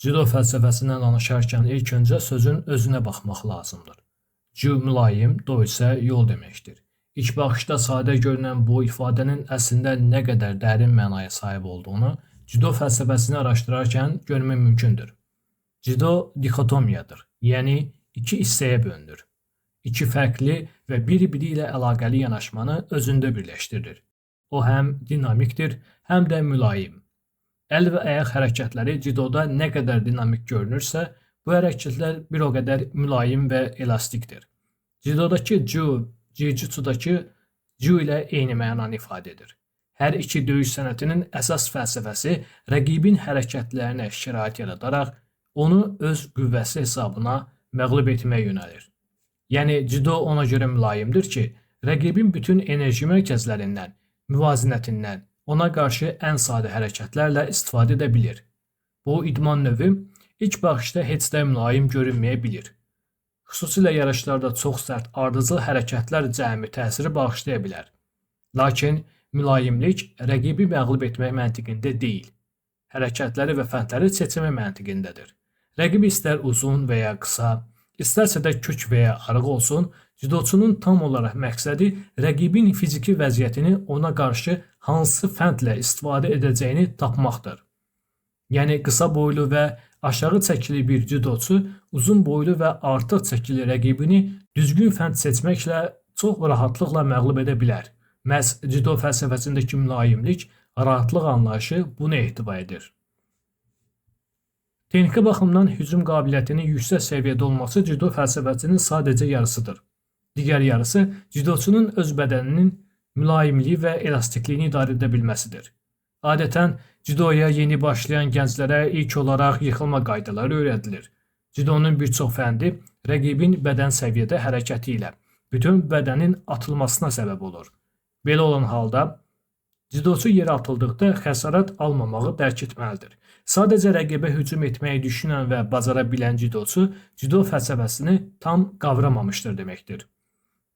Judo fəlsəfəsindən danışarkən ilk öncə sözün özünə baxmaq lazımdır. Ju mülayim, do isə yol deməkdir. İlk baxışda sadə görünən bu ifadənin əslində nə qədər dərin mənaya sahib olduğunu judo fəlsəfəsini araşdırarkən görmək mümkündür. Judo dixotomiyadır, yəni iki hissəyə bölünür. İki fərqli və bir-biri ilə əlaqəli yanaşmanı özündə birləşdirir. O həm dinamikdir, həm də mülayim. Əl və ayaq hərəkətləri judoda nə qədər dinamik görünürsə, bu hərəkətlər bir o qədər mülayim və elastikdir. Judodakı ju, jiu-jitsudakı ju ilə eyni mənanı ifadə edir. Hər iki döyüş sənətinin əsas fəlsəfəsi rəqibin hərəkətlərinə şərait yaradaraq onu öz qüvvəsi hesabına məğlub etməyə yönəlir. Yəni judo ona görə mülayimdir ki, rəqibin bütün enerji mərkəzlərindən, müvazinətindən ona qarşı ən sadə hərəkətlərlə istifadə edə bilir. Bu idman növü ilk baxışda heç də mülayim görünməyə bilir. Xüsusilə yarışlarda çox sərt ardıcıl hərəkətlər cəmi təsiri bağışlaya bilər. Lakin mülayimlik rəqibi məğlub etmək məntiqində deyil, hərəkətləri və fəndləri seçmək məntiqindədir. Rəqib istər uzun və ya qısa, istərsə də kök və ya arıq olsun, judoçunun tam olaraq məqsədi rəqibin fiziki vəziyyətini ona qarşı hansı fəndlə istifadə edəcəyini tapmaqdır. Yəni qısa boylu və aşağı çəkili bir judoçu uzun boylu və artıq çəkili rəqibini düzgün fənd seçməklə çox rahatlıqla məğlub edə bilər. Məhz judo fəlsəfəsindəki mülayimlik, rahatlıq anlayışı bunu ehtiva edir. Texniki baxımdan hücum qabiliyyətinin yüksək səviyyədə olması judo fəlsəfəsinin sadəcə yarısıdır. Digər yarısı judoçunun öz bədəninin mülayimliyi və elastikliyini idarə edə bilməsidir. Adətən judoya yeni başlayan gənclərə ilk olaraq yıxılma qaydaları öyrədilir. Judonun bir çox fəndi rəqibin bədən səviyyədə hərəkəti ilə bütün bədənin atılmasına səbəb olur. Belə olan halda judoçu yerə atıldıqda xəsarət almamağı dərk etməlidir. Sadəcə rəqibə hücum etməyi düşünən və bacara bilən judoçu judo fəlsəfəsini tam qavramamışdır deməkdir.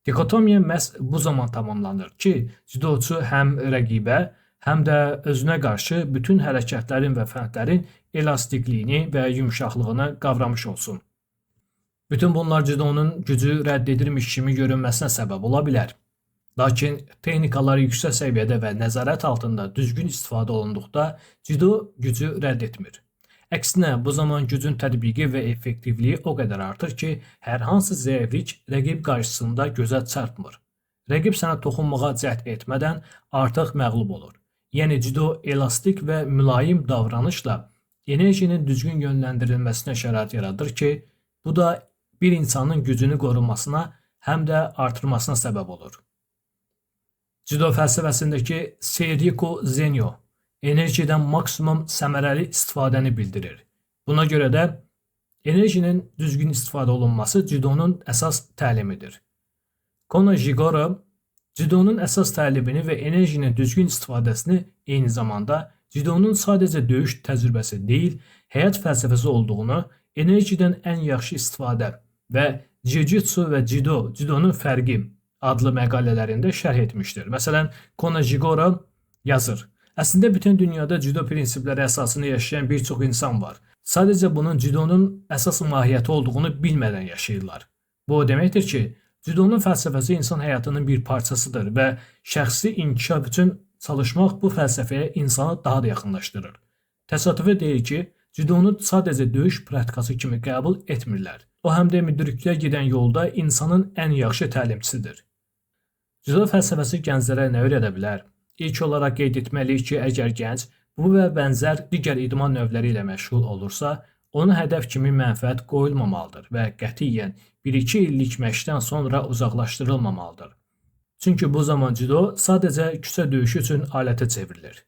Dixotomiya məhz bu zaman tamamlanır ki, judoçu həm rəqibə, həm də özünə qarşı bütün hərəkətlərin və fəndlərin elastikliyini və yumşaqlığını qavramış olsun. Bütün bunlar judonun gücü rədd edilmiş kimi görünməsinə səbəb ola bilər. Lakin texnikalar yüksək səviyyədə və nəzarət altında düzgün istifadə olunduqda judo gücü rədd etmir. Əksinə, bu zaman gücün tətbiqi və effektivliyi o qədər artır ki, hər hansı zəiflik rəqib qarşısında gözə çarpmır. Rəqib sənə toxunmağa cəhd etmədən artıq məğlub olur. Yəni judo elastik və mülayim davranışla enerjinin düzgün yönləndirilməsinə şərait yaradır ki, bu da bir insanın gücünü qorunmasına həm də artırmasına səbəb olur. Judo fəlsəfəsindəki Seiryoku Zenyo enerjidən maksimum səmərəli istifadəni bildirir. Buna görə də enerjinin düzgün istifadə olunması judonun əsas təlimidir. Kono Jigoro judonun əsas təlimini və enerjinin düzgün istifadəsini eyni zamanda judonun sadəcə döyüş təcrübəsi deyil, həyat fəlsəfəsi olduğunu, enerjidən ən yaxşı istifadə və jiu-jitsu və judo, judonun fərqi adlı məqalələrində şərh etmişdir. Məsələn, Kono Jigoro yazır: Əslində bütün dünyada judo prinsipləri əsasında yaşayan bir çox insan var. Sadəcə bunun judonun əsas mahiyyəti olduğunu bilmədən yaşayırlar. Bu o deməkdir ki, judonun fəlsəfəsi insan həyatının bir parçasıdır və şəxsi inkişaf üçün çalışmaq bu fəlsəfəyə insanı daha da yaxınlaşdırır. Təsadüfi deyil ki, judonu sadəcə döyüş praktikası kimi qəbul etmirlər. O həm də müdrikliyə gedən yolda insanın ən yaxşı təlimçisidir. Judo fəlsəfəsi gənclərə nə öyrədə bilər? İlk olaraq qeyd etməliyik ki, əgər gənc bu və bənzər digər idman növləri ilə məşğul olursa, ona hədəf kimi mənfəət qoyulmamalıdır və qətiyyən 1-2 illik məşqdən sonra uzaqlaşdırılmamalıdır. Çünki bu zaman judo sadəcə küçə döyüşü üçün alətə çevrilir.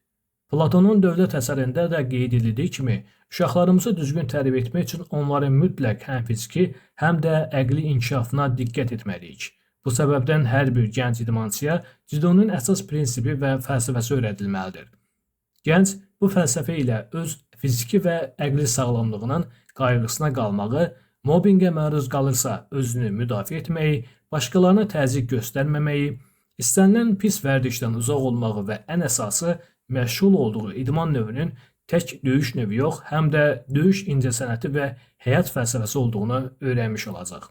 Platonun Dövlət əsərində də qeyd edildiyi kimi, uşaqlarımızı düzgün tərbiyə etmək üçün onların mütləq həm fiziki, həm də əqli inkişafına diqqət etməliyik. Bu səbəbdən hər bir gənc idmançıya judonun əsas prinsipi və fəlsəfəsi öyrədilməlidir. Gənc bu fəlsəfə ilə öz fiziki və əqli sağlamlığının qayğısına qalmağı, mobbinqə məruz qalırsa özünü müdafiə etməyi, başqalarına təzyiq göstərməməyi, istənilən pis vərdişdən uzaq olmağı və ən əsası məşğul olduğu idman növünün tək döyüş növü yox, həm də döyüş incəsənəti və həyat fəlsəfəsi olduğunu öyrənmiş olacaq.